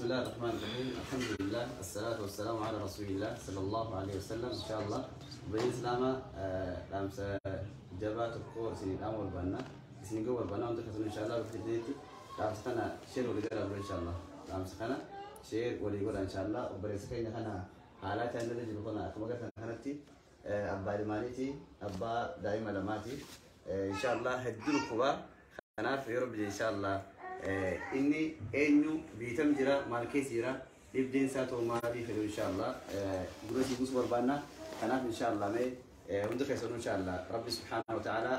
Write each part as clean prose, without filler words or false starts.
الله الرحمن الرحيم، الحمد لله، الصلاة والسلام على رسول الله صلى الله عليه وسلم. إن شاء الله بين إسلاما dhaamsa jabaa tokko isinii dhaamu barbaanna, isinii ga'uu barbaanna. Wanta akkasuma إن شاء الله bakka dhaamsa kana share walii godhaa dura. إن شاء الله dhaamsa kana share walii godha. إن شاء الله obboleessa keenya kana haalaa isaan jiru kana akkuma agartan kanatti abbaa ilmaaniiti, abbaa daa'ima lamaati. إن شاء الله hedduu dhukkubaa. Kanaaf yeroo biyya إن شاء الله inni eenyu biitam jira, maal keessa jira, dhibdeen isaa ta'u maalii fedhu إن شاء الله dura sii buusuu barbaanna. Kanaaf إن شاء الله mee hunda keessanuu إن شاء الله rabbi سبحانه وتعالى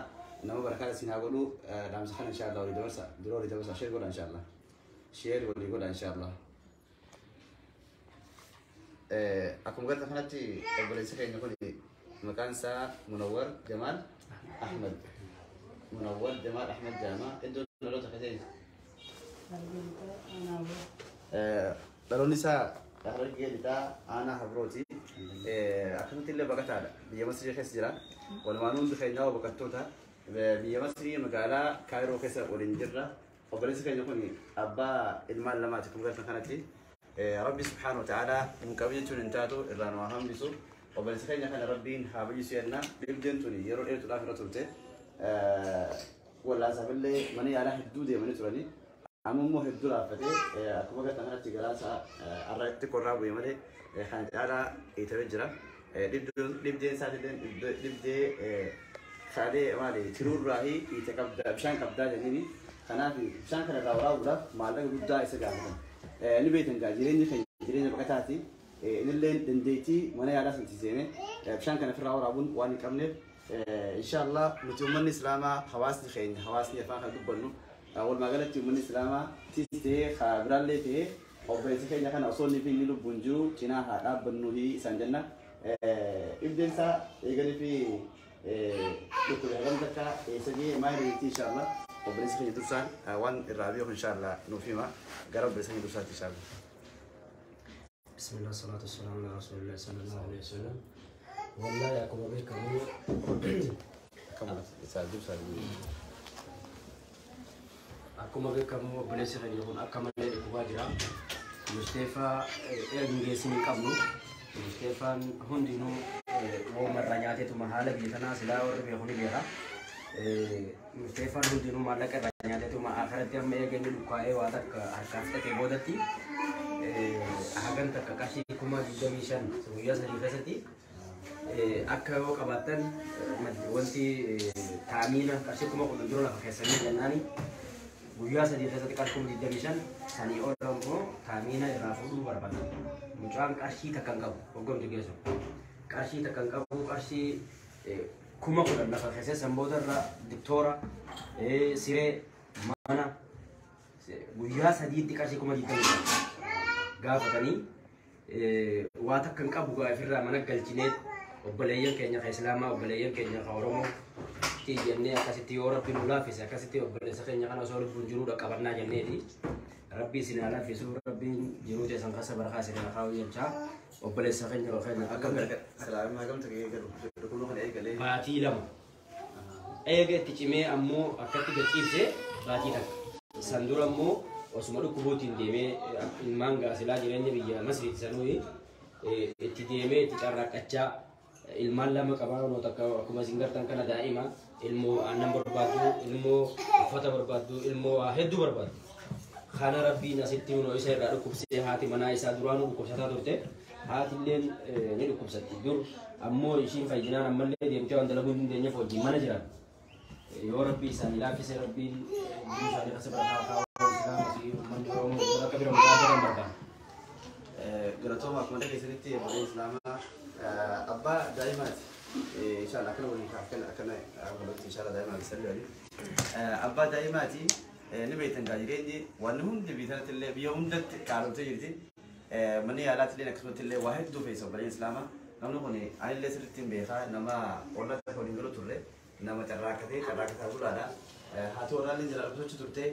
nama barakaa isin haa godhu. Dhaamsa kana إن شاء الله walii dabarsa, dura walii dabarsa, share godha. إن شاء الله share walii godha. إن شاء الله akkuma gartan kanatti obboleessa keenya kun maqaan isaa Munawwar Jamaal Ahmad, Munawwar Jamaal Ahmad jedhama. Iddoon dhaloota keessatti dhaloonni isaa Harargee Lixaa, aanaa Habrooti. Akkasumatti illee baqataadha. Biyya Masrii keessa jira. Walumaanuu hundi keenyaa baqattoota. Biyya Masrii magaalaa Kaayiroo keessa waliin jirra. Obboleessi keenya kun abbaa ilmaan lamaati kun gartan kanatti. Rabbi سبحانه وتعالى hin qabu jechuun hin taatu, irraa nu haa hambisu. Obboleessi keenya kana Rabbiin haa bayyisu jenna. Dhibdeen tuni yeroo dheertuudhaaf irra turte. Wallaansaaf illee mana yaalaa hedduu deemanii turanii. Amma immoo hedduu laaffatee akkuma gartan kanatti garaasaa har'a xiqqoo irraa bu'e malee kan caalaa hiitamee jira. Dhibdeen isaatillee dhibdee saalee maali tiruurraa hiite qabdaa, bishaan qabdaa jedhanii. Kanaaf bishaan kana irraa waraabuudhaaf maallaqa guddaa isa gaafatan. Ni beektan gaa, jireenyi keenya jireenya baqataati. Innillee dandeettii mana yaalaa sanatti seenee bishaan kana ofirraa waraabuun waan hin qabneef, إن شاء الله nuti uummanni islaamaa, hawaasni keenya, hawaasni afaan kan dubbannu, walumaa galatti uummanni islaamaa tis ta'ee haa biraallee ta'ee, obboleessa keenya kana osoo inni fi inni lubbuun jiru cinaa haa dhaabbannu isaan jenna. Dhibdeen isaa eegalee fi dhukkube hagam takka eessa gahee maal إن شاء الله obboleessa keenya dursaan waan irraa beeku إن شاء الله nuuf hima. Gara obboleessa keenya dursaatti إن شاء الله. بسم الله، الصلاة والسلام على رسول الله صلى الله عليه وسلم. والله akkuma beekamu Akkuma isaa dursaa. Akkuma beekamu obboleessi keenya kun akka malee dhukkubaa jira. Musteefaa erga hin qabnu. Musteefaan hundinuu woomarraa nyaateetuma haala biyya tanaa silaa warri beeku ni beeka. Musteefaan hundinuu maallaqa irraa nyaateetuma akhiratti amma eega inni dhukkaa'ee waa takka harkaa fixatee boodatti hagan takka qarshii 25,000 guyyaa 3 keessatti akka yoo qabaattan wanti taamiina qarshii 10,000 dura lafa keessanii jennaani, guyyaa 3 keessatti qarshii 25,000 sanii ol immoo taamiina irraa fuudhuu barbaada. Mucaan qarshii takka hin qabu, hoggamtu geessu. Qarshii takka hin qabu, qarshii 10,000 lafa keessee sanboota irra diktoora, siree, mana guyyaa 3tti qarshii 25,000 gaafatanii waa takka hin qabu. Ofirraa mana galchinee obboleeyyan keenya ka islaamaa, obboleeyyan keenya ka Oromoo jennee akkasitti yoo Rabbi nu laaffise akkasitti obboleessa keenya kana osoo lubbuun jiruudha qabannaa jenneeti. Rabbi isin haa laaffisu, Rabbiin jiruu teessan keessa barakaa isin haa kaa'u jechaa obboleessa keenya akka Salaamii hagam takka eegalu dhukkubni kana eegalee? Baatii 2 eega itti cimee ammoo akkatti gachiibsee baatii 1. San dura ammoo osuma dhukkubuutiin deemee ilmaan gaasilaa jireenya biyya Masriitti sanuyi itti deemee itti carraaqqachaa ilmaan lama qabaa. Takka akkuma isin gartan kana daa'ima, ilmoo aannan barbaaddu, ilmoo uffata barbaaddu, ilmoo waa hedduu barbaaddu. Kana Rabbiin asitti hunoo isa irraa dhukkubsee. Haati manaa isaa duraanuu dhukkubsataa turte. Haati illeen ni dhukkubsatti dur, ammoo ishiin fayyinaan ammallee deemtee waan dalaguu hin dandeenyeef wajjin mana jiran. Yoo Rabbi isaanii laaffise, Rabbiin jiruu isaanii keessa barakaa kaa'u, islaama fi uummanni Oromoo akka bira dhaabbatan barbaada. Galatooma. Akkuma dhageessanitti obboleessa islaamaa abbaa daa'imaati. إن شاء الله akkana waliin akkana akkana walitti إن شاء الله daa'imaa bisallee waliin. Abbaa daa'imaati. Ni beektan gaa, jireenyi wanni hundi biyya sanatti illee biyya hundatti qaalomtee jirti. Manni yaalaatti illee akkasumatti illee waa hedduu feesa obboleessa islaamaa. Namni kun anillee sirriitti hin beekaa, nama ollatti waliin galu turre, nama carraaqqatee carraaqqataa bulaadha. Haati warraallee jala dhukkubsachuu turte.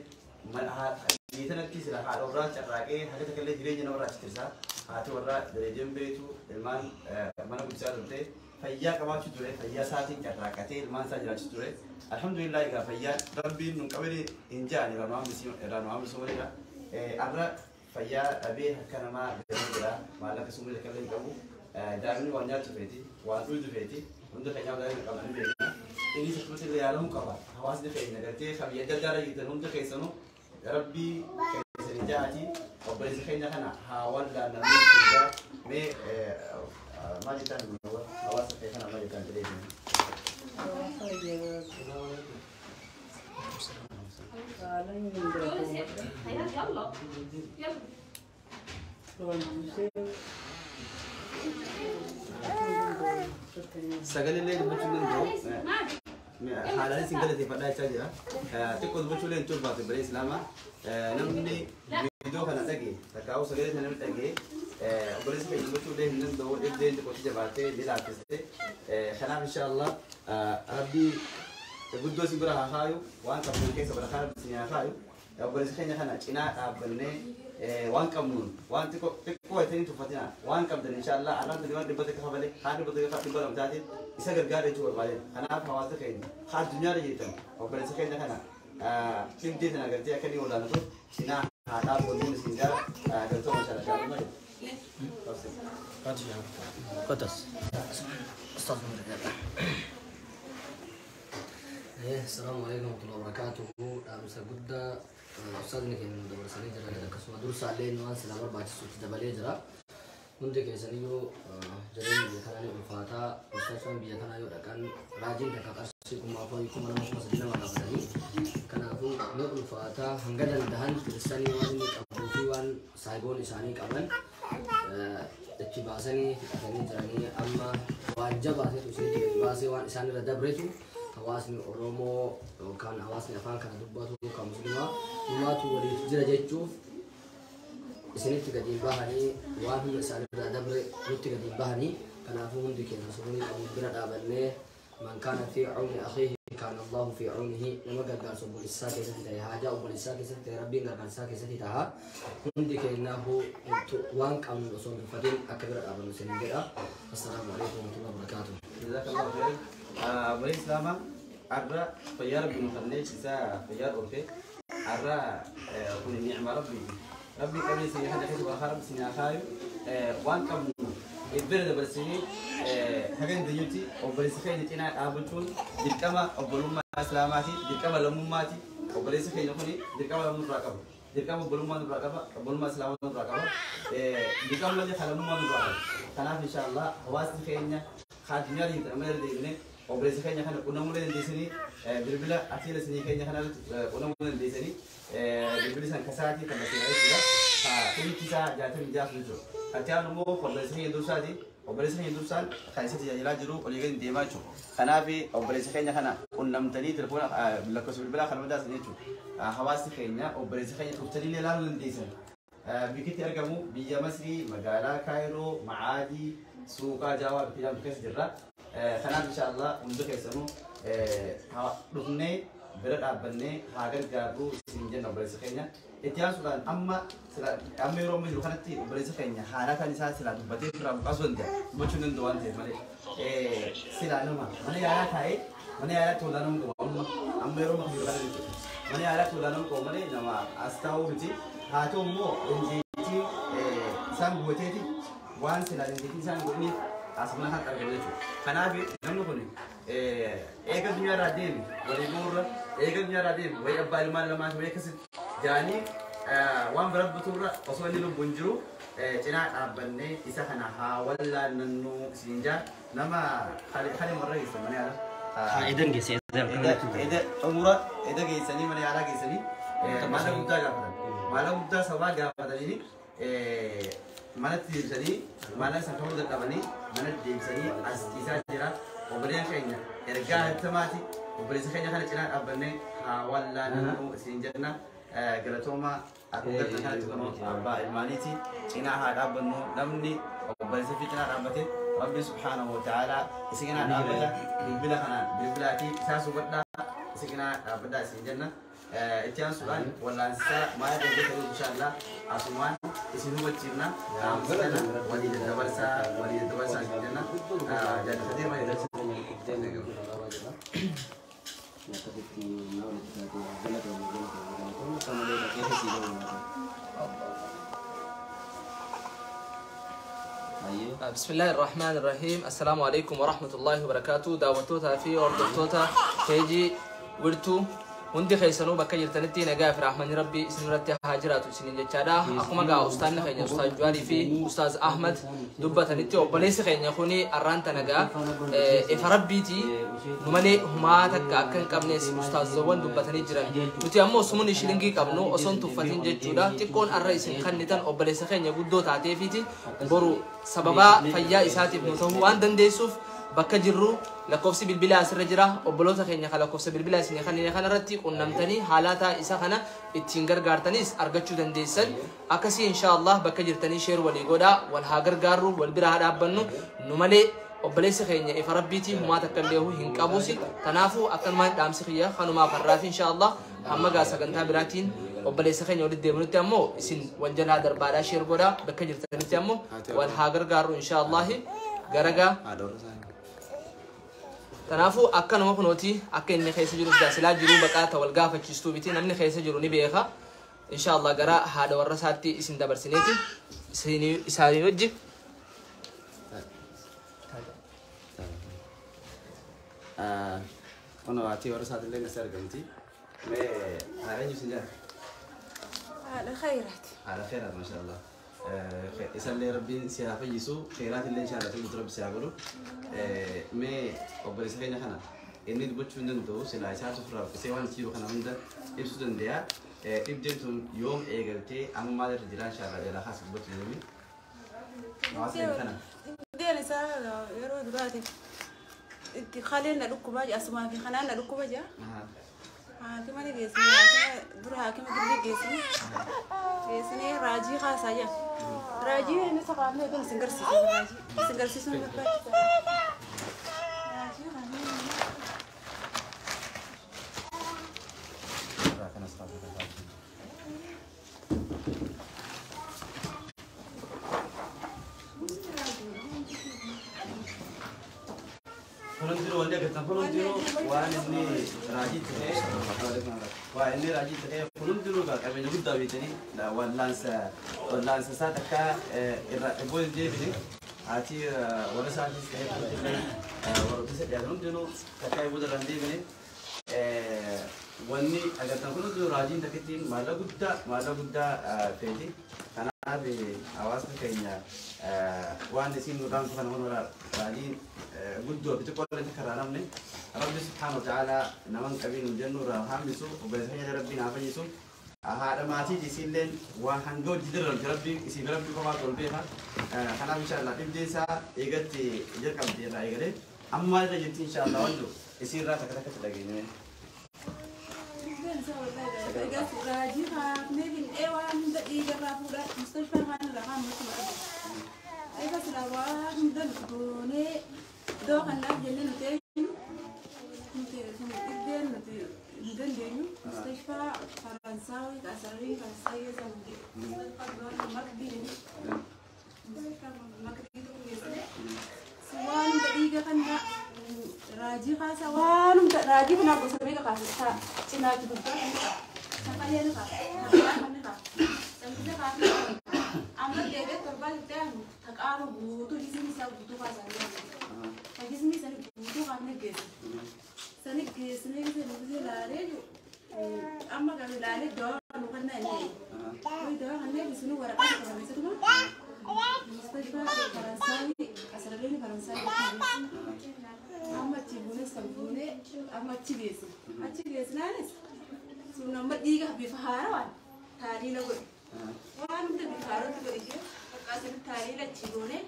Biyya sanatti sila haadha warraa carraaqee haga takka illee jireenya namarraa achi tirsaa. Haati warraa darajeen beektu ilmaan mana guddisaa turte. Fayyaa qabaachuu ture, fayyaa isaatiin carraaqatee ilmaan isaa jiraachisuu ture. الحمد لله egaa fayyaa Rabbiin nun qabne hin jaan irraa nu hambisuu maleedha. Har'a fayyaa dhabee harka namaa gadi jira. Maallaqa sumrii akka illee hin qabu. Daa'imni waan nyaatu feeti, waan dhugu feeti, hunda keenyaaf daa'imni qabna ni beekna. Innis akkasumas illee yaalamuu qaba. Hawaasni keenya gartee kan biyya adda addaa jirtan hunda keessanuu Rabbii keessanii ja'aati obboleessa keenya kana haa wallaannamuu jechuudha. Mee maal jettaan hawaasa kee kana maal jettaan jedhee? Sagalee illee dubbachuu danda'u. Haalaan isin galateeffadhaa jechaa jira. Xiqqoo dubbachuu illee hin turbaatu bare Islaamaa. Namni viidiyoo kana dhage takkaa'uu sagalee sana namni dhage obboleessa keenya dubbachuu illee hin danda'u dhibdeen xiqqootti jabaattee ni laaffiste. Kanaaf inshaallah Rabbii guddoo isin bira haa kaayu, waan qabdan keessa barakaa Rabbi isin haa kaayu. Obboleessa keenya kana cinaa dhaabbannee waan qabnuun waan xiqqoo jettanii tuffatina waan qabdan inshaallah arraan tuni waan 100 kafale haa 100 200 taate isa gargaara jechuu barbaadeen. Kanaaf hawaasa keenya haa addunyaarra jirtan obboleessa keenya kana dhibdee tana gartee akka inni olaanatuuf cinaa haa dhaabbannuun isin jaa galtooma inshallah jaallatama. Qotas. Assalamu alaikum warahmatullahi wabarakatuh. Dhaamsa guddaa ustaazni keenya nu dabarsanii jiran, akkasuma dursaallee waan silaa barbaachisutti dabalee jira. Hundi keessaniyyuu jireenya biyya kanaa ni ulfaataa. Mustaqballi biyya kanaa yoo dhaqan raajiin takka qarshii 4000, 2000, 3000 nama gaafatanii. Kanaafuu ni ulfaataa. Hanga danda'an kiristaanii waan inni qabuu fi waan saayiboon isaanii qaban itti baasanii fixatanii jiranii. Amma waan jabaatetu isinitti gadi baasee waan isaan irra dabretu hawaasni Oromoo yookaan hawaasni afaan kana dubbatu kan Muslimaa dhumaatu waliif jira jechuuf isinitti gadi bahanii waan humna isaanirraa dabre nutti gadi bahanii. Kanaafuu hundi keenya sumunii qabu bira dhaabannee, man kaana fi cawni akhiihi kaana Allahu fi cawnihi, nama gargaarsa obboleessaa keessatti ta'e, haajaa obboleessaa keessatti ta'e, Rabbiin gargaarsaa keessatti ta'a. Hundi keenyaafuu waan qabnu osoo hin tuffatin akka bira dhaabannu isin jedha. Assalaamu alaikum warahmatullahi wabarakaatuh. Jazakallahu khairan. Obboleessi Islaamaa arra fayyaa Rabbi nu kennee isaa fayyaa dhoofee arra kun ni'ma Rabbiiti. Rabbi qabee isin kana keessa barakaa Rabbi isin haa kaayu. Waan qabnu bira dabarsinee haga dandeenyutti obboleessa keenya cinaa dhaabbachuun dirqama obbolummaa Islaamaati, dirqama lammummaati. Obboleessi keenya kuni dirqama lammuu nurraa qaba. Dirqama obbolummaa nurraa qaba, obbolummaa Islaamaa nurraa qaba. Dirqama malee kan lammummaa nurraa qaba. Kanaaf inshaallah hawaasni keenya haa addunyaa jirtan amma irra deebinee obboleessa keenya kana qunnamuu dandeessanii, bilbila atiila isinii keenya kana irratti qunnamuu dandeessanii, bilbilli san kasaatii kan bakkeedha jechuudha. Dhumti isaa 66 jechuudha. Kan ta'an immoo obboleessa keenya dursaati. Obboleessa keenya dursaan kan isa tajaajilaa jiru olii gadi deemaa jechuudha. Kanaaf obboleessa keenya kana qunnamtanii telefoona lakkoofsa bilbilaa kan madaasan jechuudha. Hawaasni keenya obboleessa keenya dhuftanii ilaaluu dandeessan. Bikkitti argamu biyya Masrii magaalaa Kaayiroo Macaadii suuqaa Jaawaa bikki jedhamtu keessa jirra. Kanaaf inshaallah hundi keessanuu dhufnee bira dhaabbannee haa gargaarru isin jenna obboleessa keenya. Itti aansuudhaan amma amma yeroo amma jiru kanatti obboleessa keenya haala kan isaa silaa dubbatee irraa buqaasuu danda'a. Dubbachuu hin danda'u waan ta'eef malee. Silaa nama mana yaalaa taa'ee mana yaalaatti olaanamuu qabu amma amma yeroo amma jiru kana jechuudha. Mana yaalaatti olaanamuu qabu malee nama as taa'uu miti. Haa ta'u immoo dandeettii isaan gooteeti waan silaa dandeettii isaan godhaniif as mana kan argamu jechuudha. Kanaaf namni kun eega addunyaa irraa deeme walii bu'uurra, eega addunyaa irraa deeme wayii abbaa ilmaan lamaa wayii akkasitti jaanii waan bira butuurra osoo inni lubbuun jiru cinaa dhaabbannee isa kana haa wallaannannu isin jaa. Nama hali warra geessan mana yaalaa. Haa edan geesse edan. Eda xumura eda geessanii mana yaalaa geessanii maallaqa guddaa gaafatan. Maallaqa guddaa sabaa gaafatanii manatti deebisanii maallaqa san kafaluu dadhabanii manatti deebisanii as ciisaa jira. Obboleeyyan keenya ergaa hattamaati. Obboleessa keenya kana cinaa dhaabbannee haa wallaanannu isin jenna. Galatooma. Akkuma gartan kanatti kun abbaa ilmaaniiti. Cinaa haa dhaabbannu. Namni obboleessa fi cinaa dhaabbate Rabbi subhaanahu wa ta'ala isin cinaa dhaabbata. Bilbila kanaan bilbilaatii isaa sugadhaa isin cinaa dhaabbadhaa isin jenna. Itti aansuudhaan wallaansisaa maal hojjetan inshaallah asumaan isin hubachiifna. Dhaamsa kana walii daddabarsaa, walii daddabarsaa isin jenna. Jaallatee maal Akkasitti na walitti taatee galatoomii galatoomii galatoomii akka malee dhaqee sii gahu. بسم الله الرحمن الرحيم. السلام عليكم ورحمة الله وبركاته. دعوتوتا في أردوتا تيجي ورتو hundi keessanuu bakka jirtanitti nagaa fi rahmanni rabbii isin irratti haa jiraatu isiniin jechaadha. Akkuma gaa ustaanni keenya Ustaaz Juwaarii fi Ustaaz Ahmad dubbatanitti obboleessi keenya kuni arraanta nagaa ifa rabbiiti nu malee humaa takka akka hin qabnes ustaazowwan dubbatanii jiran. Nuti ammoo sumuun shilingii qabnu osoo hin tuffatin jechuudha. Xiqqoon arra isin kennitan obboleessa keenya guddoo taateefiiti boru sababaa fayyaa isaatiif nu ta'uu waan dandeessuuf bakka jirru lakkoofsi bilbilaa asirra jira. Obboloota keenya kan lakkoofsa bilbilaa isin kanneen kanarratti qunnamtanii haalata isa kana ittiin gargaartanis argachuu dandeessan. Akkasii inshaallah bakka jirtanii share walii godhaa, wal haa gargaarru, wal bira haa dhaabbannu. Nu malee obboleessi keenya ifa rabbiitii humaa takka illee hin qabuusi. Kanaafuu akkanumaan dhaamsi kiyya kanumaaf har'aafi inshaallah hamma gaa sagantaa biraatiin obboleessa keenya walitti deebinutti ammoo isin wal jalaa darbaadhaa share godhaa. Bakka jirtanitti ammoo wal haa gargaarru inshaallah garagaa. Kanaafuu akkanuma kunooti akka inni keessa jiru silaa jiruu baqaata wal gaafachiistuu miti namni keessa jiru ni beeka. Inshaallah gara haadha warra isaatti isin dabarsineeti isaanii wajji. Kun haati warra isaatti illee nasi argamti. Mee haadha eenyu isin jedha? Haadha khayraati. Haadha khayraati maashaallah. Isallee rabbiin si haa fayyisu, khayraati illee inshaallah toltu rabbi si haa godhu. Mee obboleessa keenya kana inni dubbachuu hin danda'u silaa isaatu ofirraa uffisee waan jiru kana hunda ibsuu danda'a. Dhibdeen tun yoom eegaltee amma maal irra jira inshaallah jalaa kaas dubbachuu danda'u. Hawaasa keenya kana. Dhibdeen isaa yeroo duraati itti kaleen na dhukkubaa jira asumaa fi kanaan na dhukkuba jira. Haakima ni geessine dura haakima gilli geessine geessine raajii kaasaa jira. Raajii inni saqaafnee kun isin garsiisa raajii isin garsiisuun barbaachisa. Raajii kaafnee. Waan inni raajii ta'ee waan inni raajii ta'ee kun hundinuu qabeenya guddaa beekanii wallaansa isaa takka irraa dhibboo hin deebine haati warra isaatis ta'ee warroota isa dhiyaatan hundinuu takka dhibboo irraa hin deebine wanni agartan kun hundinuu raajiin takkittiin maallaqa guddaa feeti. Kanaaf hawaasni keenya waan isiin nu dhaamtu kana hunda raajiin guddoo fi xiqqoo illee takka irraa namne rabbi subhaanahu wa ta'ala naman qabiin hin jennu irraa hambisu obboleessa keenya rabbiin haa fayyisu. Haadha maatii isiilleen waan hanga hojii dirramte rabbi isiif rabbi qofaatu ol beeka. Kanaaf inshaallah dhibdee isaa eegatti jalqabde irraa eegalee amma maal irra jirti inshaallah waan jiru isiirraa takka takkatti dhageenye. Raajii kaafnee finnee waan hunda dhiigarraa fuudhaa mustashfaa kaan irraa kaan nutti maqatu. Eega silaa waan hunda nuti goonee iddoo kanaaf jennee nuti eenyu nuti dhibdeen nuti hin dandeenyu mustashfaa Faransaawii Qasarii Faransaayii Saawudii Maqdii mustashfaa Maqdii tokko geessine waan hunda dhiiga kana raajii kaasa waan hunda raajii kanaa gosa meeqa kaasa cinaachi gubbaa kan saqalee ni kaasa kan ni kaasa sanbisa kaasa amma deebi'ee torbaan itti aanu taqaama guutuu jismi isaa guutuu kaasan jismi isaa guutuu kaafne geesse sani geessine geesse laalee jiru amma kan laalee dawaa nu kanna inni dawaa kanneen isinu waraqaa tokko barreessituma mustashfaa Faransaayii asirreen Faransaayii amma achi buunee san buunee amma achi geessine achi geessinaanis sun amma dhiiga bifa haarawaan taaliila godhe waan hunda bifa haarawatti godhe jee bakka asirratti taaliila achi goonee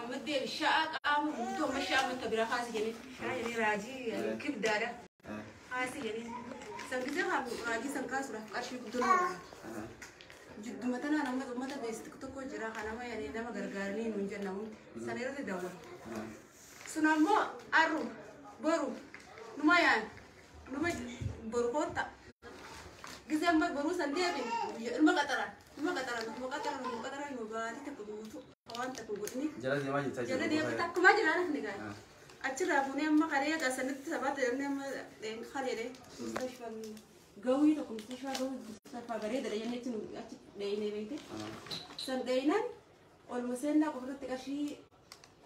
amma deebi sha'a qaama guutuu amma sha'a amma bira kaasi jennee sha'a jennee raajii kibdaadha kaasi jennee san gisee raajii san kaasuudhaaf qarshii guddoo nama gaafata. Jidduma tanaan amma uummata beestik tokko jira kanama yaani nama gargaaranii nuun jennamu sana irratti daawwatu. Sun ammoo arru boru numa yaan numa boru kootta gisee amma boruu san deebin ilma qaxaran ilma qaxaran numa qaxaran numa qaxaran nu baatii takka guutuu waan takka godhini. Jala deemaa jirta Jala deemaa takkumaa jiraan ni gaara. Achirraa fuunee amma karee gasanitti sabaata jennee amma kareedhe mustashfaa gawii tokko mustashfaa gawii mustashfaa bareedaadha jennee achi dheeyinee beekte. San dheeyinaan Oluma seennaa qofarratti qarshii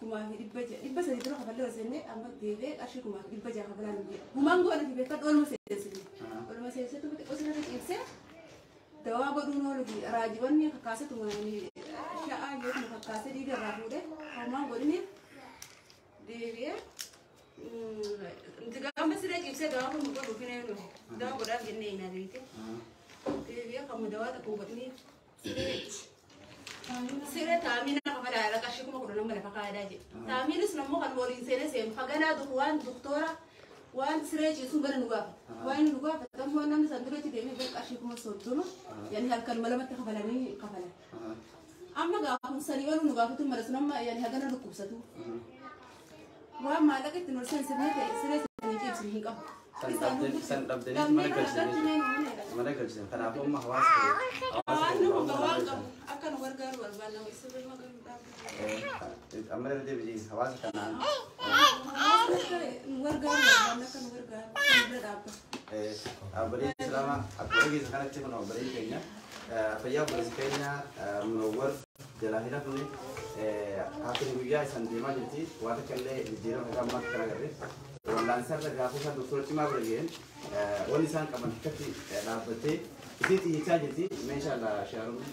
1300 dura kafallee ol seennee amma deebi'ee qarshii 1600 kafalaa nu jedha. Humaan goona fi beekadhu oluma seensisne. Oluma seensitu xiqqoo sirriitti ciibsee dawaa godhuun oolu fi raajiiwwan kakkaasetuma sha'aa yoo kakkaasee dhiiga irraa fuudhee humaan godhiniif deebi'ee gama siree ciibsee dawaa kun godhuuf hin eenyu dawaa godhaaf jennee hin adeemte. Deebi'ee kan dawaa tokko godhiniif siree taamina kafalaa qarshii 10,000 lafa kaadaa jedhe. Taamiinis ammoo kan waliin seenee seenu haganaa waan doktora waan siree ciisuun gara nu gaafata. Waan nu gaafata ammoo namni san dura deemee qarshii 30,000 yani halkan malamatti kafalanii kafalan. Amma gaafa sanii ol nu gaafatu mala sun amma yani hagana dhukkubsatu. Waan maallaqa ittiin ol seensifnee ta'e siree sanii ciibsinu hin qabu. San dhabdanii mana galchisanii mana galchisan kanaafuu amma hawaasa qabu akka nu gargaaru barbaanna isa birma galu amma irra deebiin hawaasa kanaan nu gargaaru barbaanna akka nu gargaaru bira dhaabbata. Dhaabbileen Islaamaa akkuma dhageessan kanatti kun obboleen keenya fayyaa obboleessi keenya Munawwar jalaa hin hafne haafni guyyaa isaan deemaa jirti waan takka illee jijjiirama kan ammaa kan agarre. Wallaansarra gaafa isaan doktora cimaa bira ga'een wanni isaan qaban akkatti dhaabbattee isii xiyyichaa jirti meeshaa la shaaruun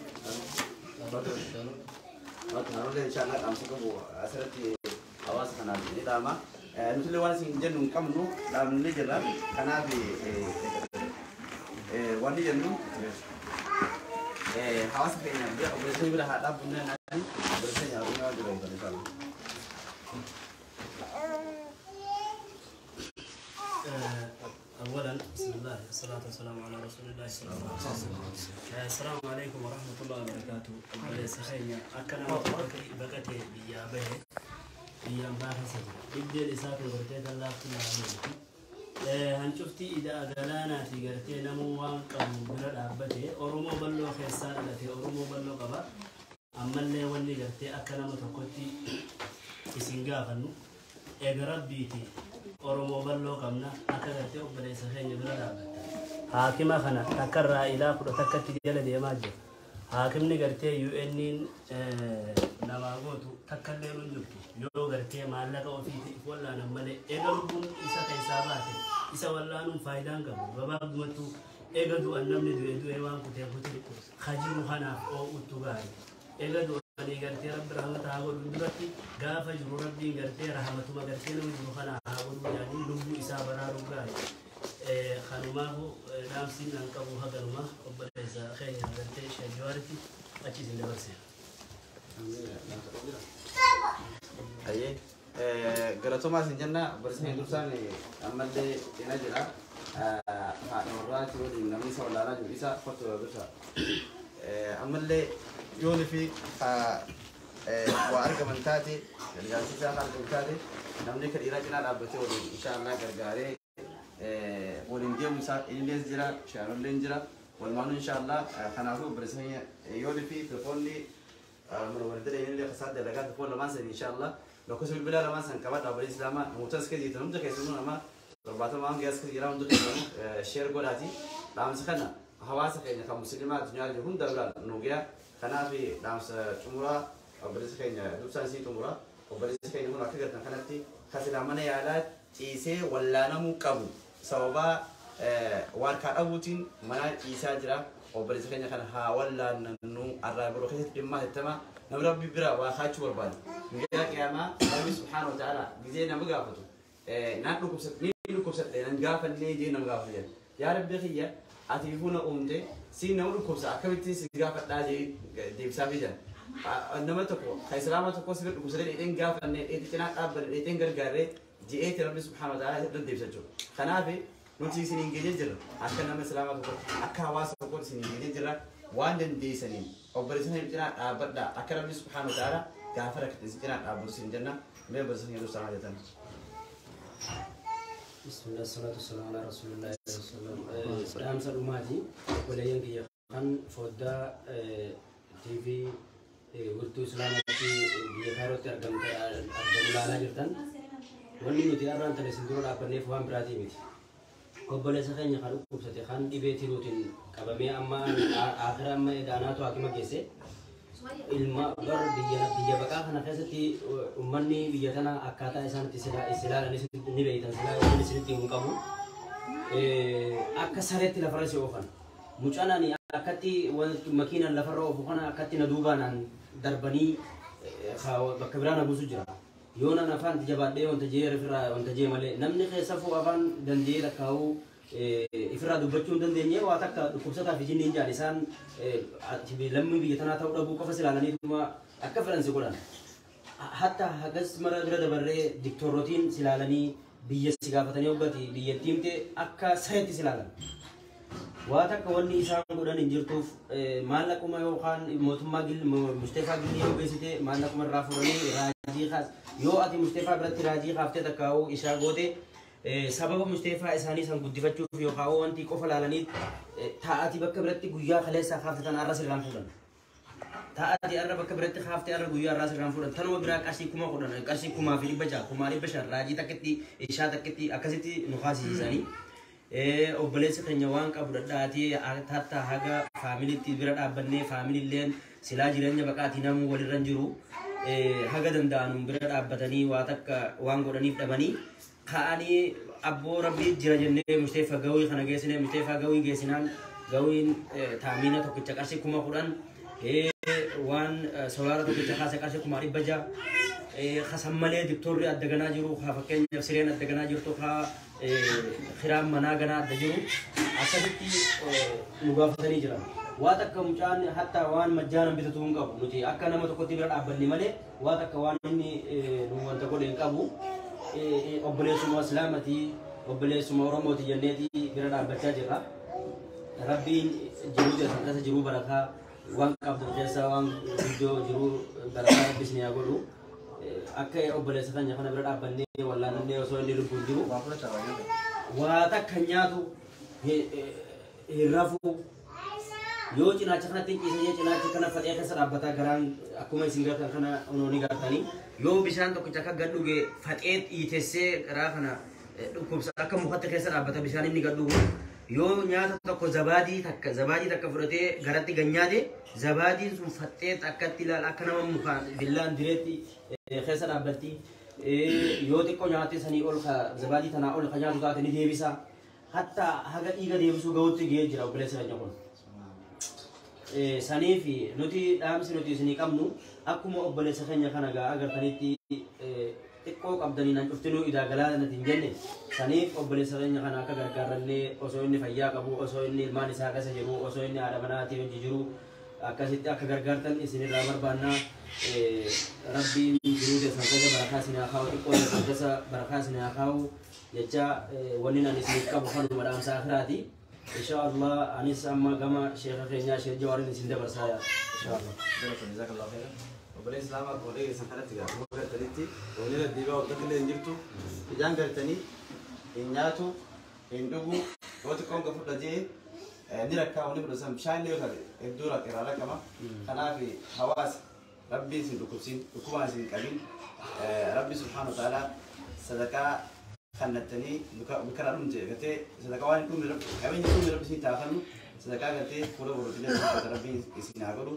haarollee inshaallah dhaamsa qabu asirratti hawaasa kanaaf ni dhaama. Nuti illee waan isin jennu hin qabnu dhaabnee jirra. Kanaaf wanni jennu hawaasa keenya bira obboleessa bira haa dhaabbannee naani obboleessa keenya haarollee waan jiru inshaallah. أولا بسم الله والصلاة والسلام على رسول الله صلى الله عليه وسلم. السلام عليكم ورحمة الله وبركاته. obboleessa keenya akka nama baqatee biyyaa bahe biyyaan baafasa dhibdeen isaa kun gartee kan laaftu naannoo hancuftii ida galaanaati gartee namuu waan qabu bira dhaabbate Oromoo bal'oo keessaa dhalate Oromoo bal'oo qaba. Ammallee wanni gartee akka nama tokkotti isin gaafannu eega rabbiiti Oromoo bal'oo qabna akka gartee obboleessa keenya bira dhaabbatta. Haakima kana takkarraa ilaa 11tti jala deemaa jira. Haakimni gartee UN'n namaa gootu takkallee nu jirtu yoo gartee maallaqa ofiitiif wallaanan malee eega lubbuun isa keessaa baate isa wallaanuun faayidaan qabu gabaabdumattuu eega du'an namni du'e du'e waan kutee kutee kajiru kanaaf oo'uttu gaarii eega du'anii gartee rabbi rahmata haa godhu duratti gaafa jiru rabbiin gartee rahmatuma gartee nama jiru kana haa godhu yaadin lubbuu isaa baraaruu gaarii. Kanumaafu dhaamsiin an qabu haganuma obboleessa keenya gartee Sheekh Jawaaritti achi isin dabarse. Ayyee galatoomaa isin jenna obboleessa dursaan ammallee cinaa jira. Haadha warraati waliin namni isa wallaalaa jiru isa kottu dursa. Ammallee yoonii fi waa argaman taate gargaarsiisaa argaman taate namni akka dhiiraa cinaa dhaabbatee waliin inshaallah gargaaree waliin deemu isaa ilillees jira shaarolleen jira walumaanuu inshaallah kanaafuu obboleessa yoonii fi telefoonni mana wal dhala illee kasaa dalagaa telefoon lamaan sanii inshaallah lakkoofsa bilbilaa lamaan san qabadha obboleessi islaamaa namoota as keessa jirtan hunda keessanuu nama 70 hanga as keessa jira hunda keessanuu sheer godhaati dhaamsa kana hawaasa keenya kan musliimaa addunyaa jiru hunda biraan nu ga'a kanaaf dhaamsa xumuraa obboleessi keenya dursaan isii xumuraa obboleessi keenya kun akka gartan kanatti kasilaa mana yaalaa ciisee wallaanamuu qabu sababa warqaa dhabuutiin mana ciisaa jira obboleessi keenya kana haa wallaanannu arraa biroo keessatti dhimmaa hettama namni rabbi bira waa kaachuu barbaada guyyaa qiyaamaa rabbi subhaanahu wa ta'ala gizee nama gaafatu naan dhukkubsadhe ni dhukkubsadhe nan gaafannee jee nama gaafatu jedha yaa rabbi kiyya ati fuuna uumte si nama dhukkubsa akkamittiin si gaafadhaa jee deebisaafii jira nama tokko ka islaama tokko si dhukkubsadhe dheedheen gaafannee dheedhee cinaa dhaabbanne dheedheen gargaarree ji'eeti rabbi subhaanahu wa ta'ala irra deebisa jechuudha kanaaf nuti isin hin geenye jirra akka nama islaamaa tokkotti akka hawaasa tokkotti isin hin geenye jirra waan dandeessaniin obboleessa keenya cinaa dhaabbadhaa akka rabbi subhaanahu wa ta'ala gaafa rakkate isin cinaa dhaabbatu isin jenna mee obboleessa keenya dursaa maal jettan? بسم الله الصلاة والسلام على رسول الله صلى الله عليه وسلم. dhaamsa dhumaati obboleeyyan kiyya kan foddaa TV wirtuu islaamaatti biyya kairootti argamu ilaalaa jirtan wanni nuti har'aan tana isin dura dhaabbanneef waan biraatii miti. Obboleessa keenya kan dhukkubsate kan dhibee tiruutiin qabamee amma akira amma edaanaatu hakima geesse Ilma bar biyya baqaa kana keessatti uummanni biyya tana akkaataa isaan itti ilaalanis ni beektan silaa waan isinitti hin qabu. Akka sareetti lafarra si oofan. Mucaan ani akkatti makiinaan lafarra oofu kana akkatti na duubaan darbanii bakka biraa na buusu jira. Yoo naan afaan itti jabaadhee wanta jee ifirraa wanta jee malee namni keessafuu afaan danda'ee lakkaa'uu ifirraa dubbachuu hin dandeenye waa takka dhukkubsataa fi jinniin jaan isaan lammii biyya tanaa ta'uu dhabuu qofa silaalaniituma akka fedhan si godhan. Hatta hagas mara bira dabarree diktoorrotiin silaalanii biyya si gaafatanii hoggati biyyattii himte akka sareetti silaalan. Waa takka wanni isaan godhan hin jirtuuf maallaquma yookaan mootummaa Mustafaa Gillii yoo geessite maallaquma irraa fuudhanii raajii kaas yoo ati Mustafaa biratti raajii kaaftee takkaa'uu isaa goote sababa Mustafaa isaanii san guddifachuuf yookaan wanti qofa laalanii taa'ati bakka biratti guyyaa kaleessaa kaafte tan arra sirraan fuudhan. Taa'ati arra bakka biratti kaaftee arra guyyaa arraa sirraan fuudhan. Tanuma biraa qarshii 10,000 qarshii 2,600 2,500 raajii takkitti ishaa takkitti akkasitti nu kaasisanii. Obboleessi keenya waan qabu dhadhaatii hatta haga faamiliitti bira dhaabbannee faamiliilleen silaa jireenya baqaatii namuu walirra hin jiru haga danda'anuun bira dhaabbatanii waa takka waan godhaniif dhabanii ka'anii abboo rabbii jira jennee Mustafaa gawii kana geessine Mustafaa gawii geessinaan gawiin taamiina tokkicha qarshii 10,000 waan solaara tokkicha kaase qarshii 600,000 kasan malee diktoorri adda ganaa jiru haa fakkeenyaaf sireen adda ganaa jirtu haa kiraan manaa ganaa adda jiru akkasitti nu gaafatanii jiran. Waa takka mucaan hatta waan majjaanan bitatu hin qabu nuti akka nama tokkotti bira dhaabbanne malee waa takka waan inni nu wanta godhe hin qabu. Obboleessuma Islaamatii obboleessuma Oromooti jenneeti bira dhaabbachaa jirra. Rabbiin jiruu keessan keessa jiruu barakaa waan qabdu keessa waan guddoo jiruu barakaa Rabbi isin haa godhu. Akka obboleessa keenya kana bira dhaabbannee wallaanannee osoo inni lubbuun jiru waa takka nyaatu hin rafu yoo cinaacha kanatti hin ciisee cinaacha kana faxee keessa dhaabbataa garaan akkuma isin gartan kana onooni gartanii yoo bishaan tokkicha akka gad dhuge faxee dhiitessee garaa kana dhukkubsa akka mukatti keessa dhaabbata bishaan inni gad dhugu yoo nyaata tokko zabaadii takka fudhatee garatti gad nyaate zabaadiin sun faxee akkatti ilaala akka nama mukaan billaan direetti keessa dhaabbatti yoo xiqqoo nyaate sanii ol zabaadii tanaa ol ka nyaatu taate ni deebisa hatta haga dhiiga deebisuu gahuutti gahee jira obboleessa keenya kun. Sanii fi nuti dhaamsi nuti isinii qabnu akkuma obboleessa keenya kana gaa agartanitti xiqqoo qabdanii nan cuftinuu idaa galaanatti hin jenne saniif obboleessa keenya kana akka gargaarrannee osoo inni fayyaa qabu osoo inni ilmaan isaa keessa jiru osoo inni haadha manaatii hojii jiru akkasitti akka gargaartan isinirraa barbaannaa. Rabbiin jiruu keessan keessa barakaa isin haa kaa'u xiqqoo keessan keessa barakaa isin haa kaa'u jecha wanni nan isiniif qabu kanuma dhaamsa akiraati. Inshallah anis amma gama sheekha keenyaa Sheekh Jawaarin isin dabarsaa inshallah. Jazakallahu khairan. Obboleessi Islaamaa akkuma dhageessan kanatti gaafa gartanitti wanni daddiibaa waggaa illee hin jirtu ijaan gartanii hin nyaatu hin dhugu yoo xiqqoon ka fudhatee ni rakkaa wanni fudhatan bishaan illee yoo taate hedduu irraa rakkama. Kanaaf hawaasa rabbi isin dhukkubsin dhukkubaan isin qabin rabbi subhaanahu wa ta'ala sadaqaa kannattanii bikara dhumte gartee sadaqaa waan hin dhumne qabeenya dhumne rabbi isin taafannu sadaqaa gartee fuula borootilee rabbi isin haa godhu.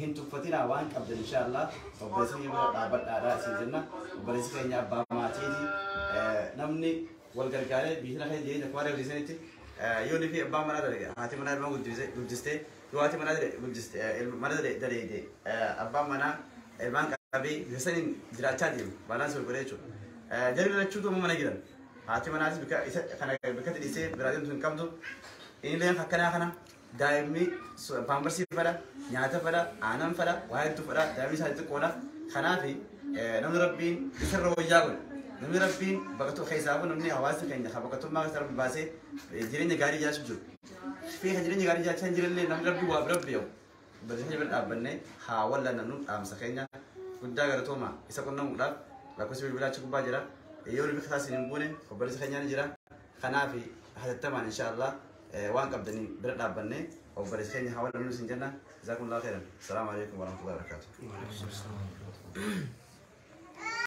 Hin tuffatinaa waan qabdan inshallah obboleessi keenya bira dhaabbadhaadhaa isin jenna obboleessi keenya abbaa maatiiti namni wal gargaaree biyya kana keessa jireenya akkuma agarsiisanitti yoo fi abbaan manaa dalage haati manaa ilmaan guddistee yoo haati manaa mana dalagde abbaan manaa ilmaan qabee bifa saniin jiraachaa deemu baalaansi wal godhee jechuudha. Jarri lachuutu amma mana jiran haati manaatis isa kana bakka dhiisee biraa deemtu hin qabdu inni illee akkanaa kana daa'imni paamparsii fedha nyaata fedha aannan fedha waa hedduu fedha daa'imni isaa xixiqqoodha. Kanaaf namni rabbiin isarra wayyaa godhe namni rabbiin baqatu keessaafu namni hawaasni keenya kan baqatummaa keessa rabbi baasee jireenya gaarii jiraachuu jiru. Fi kan jireenya gaarii jiraachaa hin jirellee namni rabbi waa bira beeku. Barsiisanii bira dhaabbannee haa wallannu dhaamsa keenya guddaa galatooma isa qunnamuudhaaf lakkoofsi bilbilaa achi gubbaa jira. Yoo namni kasaa isin hin buune obboleessi keenyaa ni jira. Kanaaf hatattamaan inshallah waan qabdanii bira dhaabbannee obboleessi keenya haa wallannu isin jenna. Jazakumullahu khairan. Assalaamu alaikum warahmatullahi wabarakatuh.